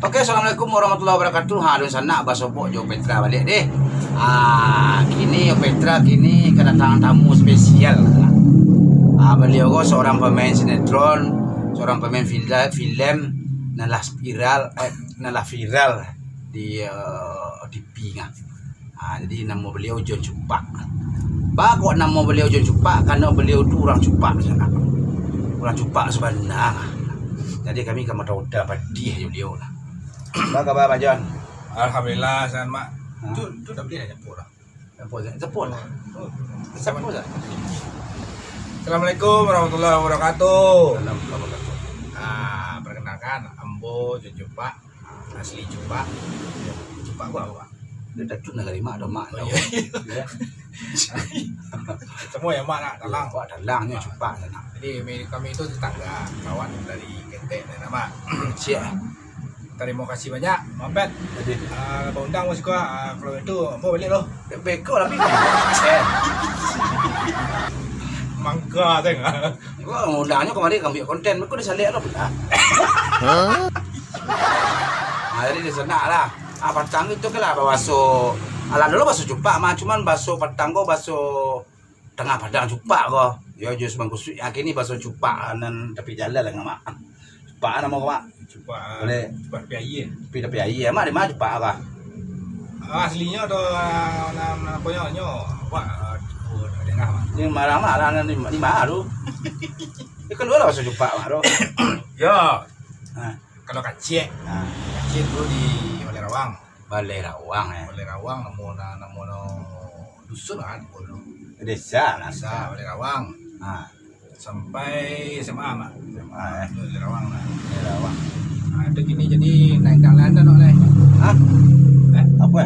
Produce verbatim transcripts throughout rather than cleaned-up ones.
Oke, assalamualaikum warahmatullahi wabarakatuh. Ha, dunsanak basobok jo Petra baliak deh. Ah, kini Petra kini kadatangan tamu spesial. Ah, baliau ko seorang pemain sinetron, seorang pemain fil-, filem nan lah viral, eh, nan lah viral di, eh, T V kan. Ah, jadi namo baliau John Cupak. Ba kok namo baliau John Cupak? Karano baliau tu urang Cupak sanak. Urang Cupak sabana. Jadi kami ka maudah-udah padiah jo baliau lah. Apa kaba, Mak John? Alhamdulillah, sehat, Mak. Ha? Tu, tu dah bali dah nyapu dah. Nyapu dah. Nyapu dah. Oh. Nyapu dah. Assalamualaikum warahmatullahi wabarakatuh. Salam warahmatullahi wabarakatuh. Ah, perkenalkan, ambo John Cupak, asli Cupak. Cupak gua apa, Pak? Dia dah tu nagari mak, dah mak. Oh, iya. Ya. Semua yang mak nak, talang. Wah, talangnyo Cupak sanak. Jadi, kami, kami tu tetangga, kawan dari Ketek, nama. Siap. Tarimo kasih banyak, Mak Pet. Jadi. Ah, baundang masih kuat, ah, kalau itu, ambo baliak lo. Beko lah, Pi. Eh. Mangga tengah. Gua undangnyo kamari ka ambiak konten, beko disaliak lo pula. Hah? Ah, jadi di sanak lah. Ah, patang itu kan lah baso, alah dulu baso Cupak mah, cuman baso patang ko baso Tangah Padang Cupak ko. Yo, jus mangkusuik. Ah, kini baso Cupak nan tapi jalan lah, Mak. Cupak namo ko, Mak? Cupak, ah, boleh. Cupak tapi aia. Tapi, tapi aia, Mak, di ma Cupak ko? Ah, aslinyo tu, ah, nan, nan aponyo, nyo, Pak, ah, di daerah, Mak. Di ma, Mak, lah, nan di, di ma tu? Di kalua lah baso Cupak, Mak, tu. Yo. Ha. Kalau kaciak, ha, kaciak tu di Balai Rawang. Balai Rawang, eh. Balai Rawang, namo na-, namo no dusun kan, dulu. Desa lah. Desa, Balai Rawang. Ha. Sampai S M A, Mak. S M A, eh. Balai Rawang lah. Balai Rawang. Ha, itu kini jadi Naindang Leandan, Mak, lai. Hah? Eh? Apa?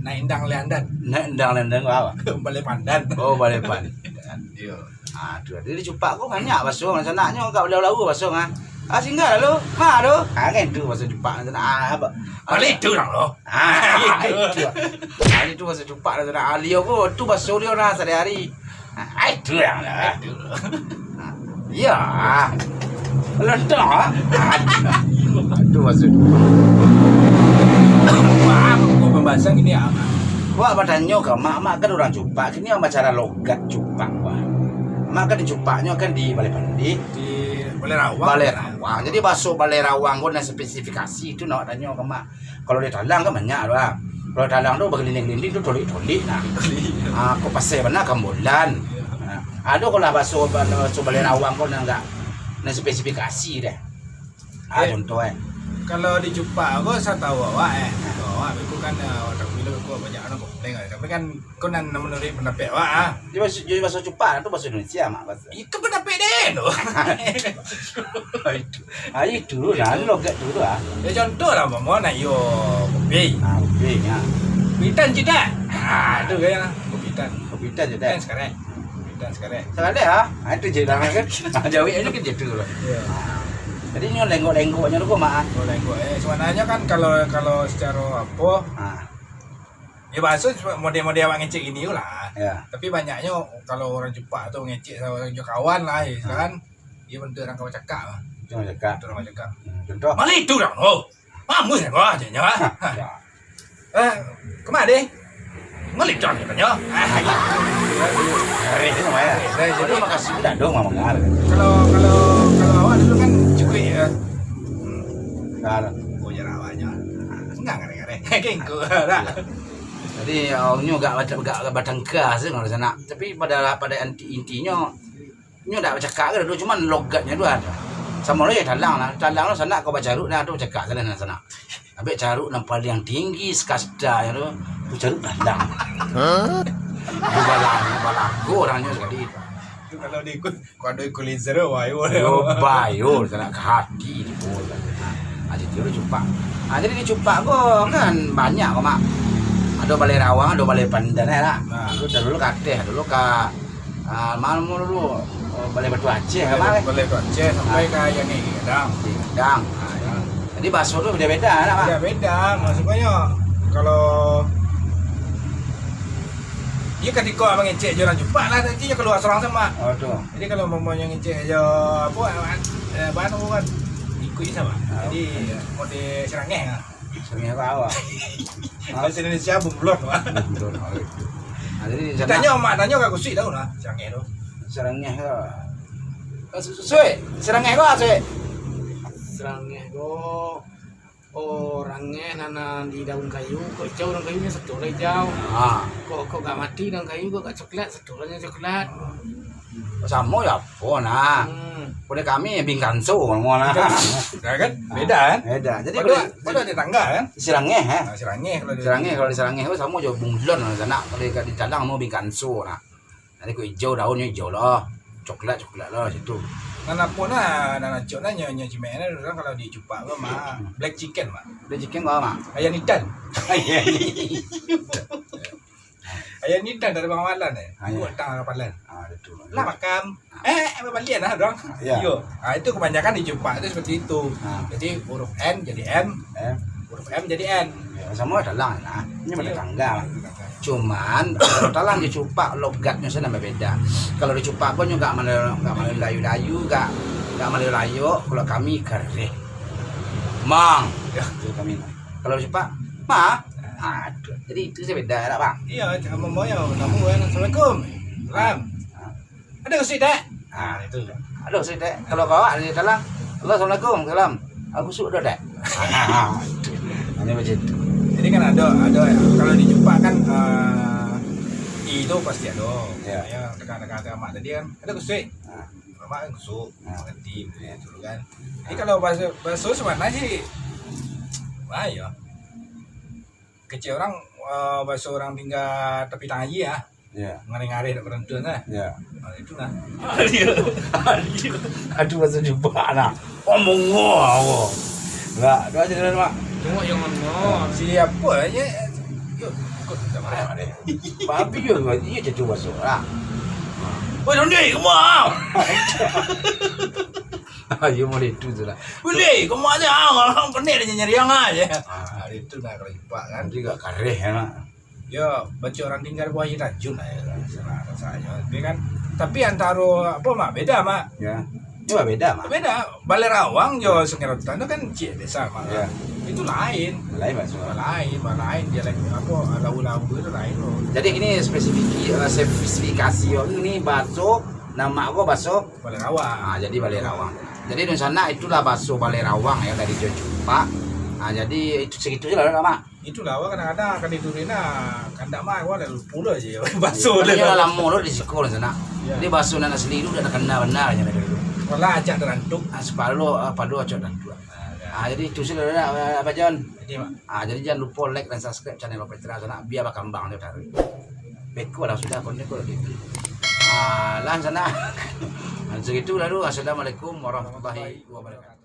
Naindang Leandan. Naindang Leandan tu apa? Balai Pandan. Oh, Balai Pandan. Iyo. Ah, tu, jadi Cupak ko banyak baso, macam naknyo agak balalu-lalu baso, ah. Ah, singgah lalu. Ha, tu. Ah, kan tu baso Cupak, macam nak, ah, apa? Baliak tu urang lo. Ah, itu. Ah, itu baso Cupak, macam nak. Ah, liau ko, tu baso liau nah sehari-hari. Ah, itu yang lah. Itu. Ah, iya. Lentang, ah. Aduh, baso Cupak. Maaf, ko pembahasan ini, ah. Wak batanyo ka Mak, Mak kan urang Cupak, kini Mak cara logat Cupak, wah. Mak kan Cupaknyo kan di Balai Pandi. Di Balai Rawang. Balai Rawang. Jadi, baso Balai Rawang ko nan spesifikasi tu nak tanyo ka Mak. Kalau di Talang kan banyak tu, ah. Kalau Talang tu bakaliliang-liliang tu tolik-tolik nah. Ah, ko pasai bana Kambolan. Iyo. Ah, ado ko lah baso, baso Balai Rawang ko nan agak, nan spesifikasi deh. Ah, eh, contoh, eh. Kalau di Cupak ko, satau awak, eh. Satau awak, beko kan, eh, tapi lo ko banyak urang komplain, eh. Tapi kan, ko nan manuruik pandapek awak, ah. Jadi baso, jadi baso Cupak tu baso Indonesia, Mak, baso. Itu pandapek den tu. Itu. Ah, itu lah, logat tu, tu, ah. Ya, contoh lah, umpamo nak iyo kopi. Ah, kopi, ya. Kopi hitam cik tak? Ah, tu gaya lah. Kopi hitam. Kopi hitam cik tak? Hitam sekarang. Kopi hitam sekarang. Sekarang, ah. Ah, itu je dah, kan? Ah, jawik aja kan je tu lah. Ya. Ah. Jadi, nyo lenggok-lenggoknyo tu, Mak, ah. Oh, lenggok, eh. Sebenarnya kan kalau, kalau secara apa, ah. Ya, baso model-model awak ngecek gini tu lah. Ya. Tapi banyaknyo kalau urang Cupak tu ngecek samo jo kawan lah, ya kan? Iyo bantuak urang ka bacakak lah. Bantuak bacakak. Bantuak urang bacakak. Hmm, contoh? Malah itu urang tu. Mamuih urang tu, ah, caknyo, ah. Ya. Eh, kama deh? Malah itu urang, caknyo. Ah, gitu. Jadi, makasih udah dong, Mak, mangar. Kalau, kalau, kalau awak dulu kan cukuik, ya. Kalau Oh, jarak awaknyo. Enggak, ngareh-ngareh. Kengko dah. Jadi, ah, nyo gak, gak, gak batangka se kalau sanak. Tapi pada, pada inti, intinyo, nyo dak bacakak ka dulu, cuman logatnyo tu ado. Samo lo yo Talang lah. Talang lo sanak ko bacaruk nah tu bacakak sanak, sanak. Ambek caruk nan paliang tinggi sekasta nyo tu, tu caruk Talang. Hah? Balago, balago urang nyo sakali. Tu kalau di ikut Kok ado equalizer, wah, yo. Yo, bayo, tak nak ke hati di bola. Ah, jadi tu Cupak. Ah, jadi di Cupak ko kan banyak ko, Mak. Ado Balai Rawang, ado Balai Pandan, ya, lah. Nah. Tu dulu ka ateh, dulu ka, ah, ma namo dulu, oh, Balai Batu Aceh, Balai, Mak, eh? Balai Batu Aceh sampai ka yang ni, Gadang. Di Gadang. Ah, ya. Jadi baso tu beda-beda, lah, Mak. Beda-beda, maksudnyo kalau Iyo, katiko abang ngecek jo urang Cupak lah, nanti nyo kalua surang se, Mak. Oh, tu. Jadi, kalau umpamonyo ngecek jo, apo, eh, bahan apo kan, di, Kuis sama. Ah, jadi, mode serangeh lah. Serangeh apa, awak? Bahasa Indonesia bunglon, Pak. Bunglon, oh, gitu. Nah, jadi di sana ditanyo, mak tanyo ka kusuik tahu lah, serangeh tu. Serangeh tu. Suik, serangeh ko, suik. Serangeh ko, oh, rangeh nan di daun kayu, kok ijau daun kayunyo, sato lah ijau. Ah. Kok, kok gak mati daun kayu, kok gak coklat, sato lah nyo coklat. Samo yo apo nah. Hmm. Pado kami bingkanso namo nah. Ya kan? Beda kan? Beda. Jadi pado, kalau pado tetangga kan? Serangeh, eh. Ah, serangeh kalau di serangeh, kalau di serangeh tu samo jo bunglon lah, sanak. Kalau di Talang namo bingkanso nah. Jadi kok ijau daunnyo ijau lah. Coklat, coklat lah situ. Nan apo nah, nan acok nah nyo, nyo cimek nah, urang kalau di Cupak tu mah, black chicken mah. Black chicken ko, Mak? Ayam hitam. Ayam hitam. Ayam hitam dari Bangkalan, eh. Ah, iya. Buat tang kapalan. Ah, betul. Lah makam. Eh, eh, balian lah, dong. Iya. Yo. Ah, itu kebanyakan di Cupak itu seperti itu. Ah. Jadi huruf N jadi M, M. Huruf M jadi N. Ya, samo Talang lah. Ini pada tanggal. Cuman, kalau Talang jo Cupak, logatnyo sajo nan babeda. Kalau di Cupak ko nyo gak Melayu, gak Melayu-layu, gak, gak Melayu-layu. Kalau kami kareh. Mang. Ya. Itu kami. Kalau di Cupak, ma. Aduh. Jadi itu sajo beda, tak, Bang? Iya, sama moyo. Kamu kan, "Assalamualaikum." Salam. Ah. Ado kusuik, Dek? Ah, itu. Ado kusuik, Dek. Kalau kau awak di Talang, "Halo, assalamualaikum." "Salam." "Ah, kusuik ado, Dek?" Hanya macam itu. Jadi kan ado, ado, kalau di Cupak kan, eh, i tu pasti ado. Ya. Ya, dekat-dekat mak tadi kan, "Ado kusuik?" Ah. Mak kan kusuik, ah, mengerti, ya, dulu kan. Jadi kalau baso, baso Sabana sih, wah, ya. Kecek urang, eh, baso urang tingga tapi tangah aia, ah. Ya. Ngareh-ngareh dak barantuan lah. Ya. Ah, itu lah. Aduh, aduh. Aduh, baso Cupak nah. Omong ngo, ngo. Enggak, doa aja dulu, Mak. Tengok yang mana. Siapa aja? Yuk, ikut kita marah deh. Babi yo, iyo cacu baso lah. Woi, Dondi, kemana? Ayo, mulai itu tu lah. Undi, kemana aja? Ah, orang pening dia nyari yang aja. Ah, itu dah kalau Cupak kan. Nanti gak kareh ya, Mak. Yo, baco urang tingga buah aia tajun lah ya, rasanya. Tapi kan, tapi antaro, apa, Mak? Beda, Mak. Ya. Ini mah beda, Mak. Beda. Balai Rawang jo Sungai Rotan tu kan ciek biasa, Mak. Ya. Itu lain. Lain, Mak, semua. Lain, Mak, lain. Dia lain, apa, lagu-lagu itu lain loh. Jadi ini spesifik, eh, spesifikasi waktu ini baso, nama aku baso Balai Rawang. Ah, jadi Balai Rawang. Jadi dunsanak itulah baso Balai Rawang ya dari jo Cupak. Ah, jadi itu segitu je lah, Mak. Itulah, awak kadang-kadang akan tidur ni nah, kandak mah, awak dah lupo lo je, baso. Iya, lah lamo lo di siko lah sanak. Iya. Jadi baso nan asli tu dah takana bana nyo dari dulu. Walah acak tarantuk. Ah, sepalo, ah, pado acak tarantuk. Ah, ya. Ah, jadi itu sajo lah, Abah Jon. Jadi, Mak. Ah, jadi jangan lupo like dan subscribe channel Petra sanak, biar bakambang tu taruih. Beko lah sudah, konten ko lah gitu. Ah, lah sanak. Segitu lah dulu. Assalamualaikum warahmatullahi wabarakatuh.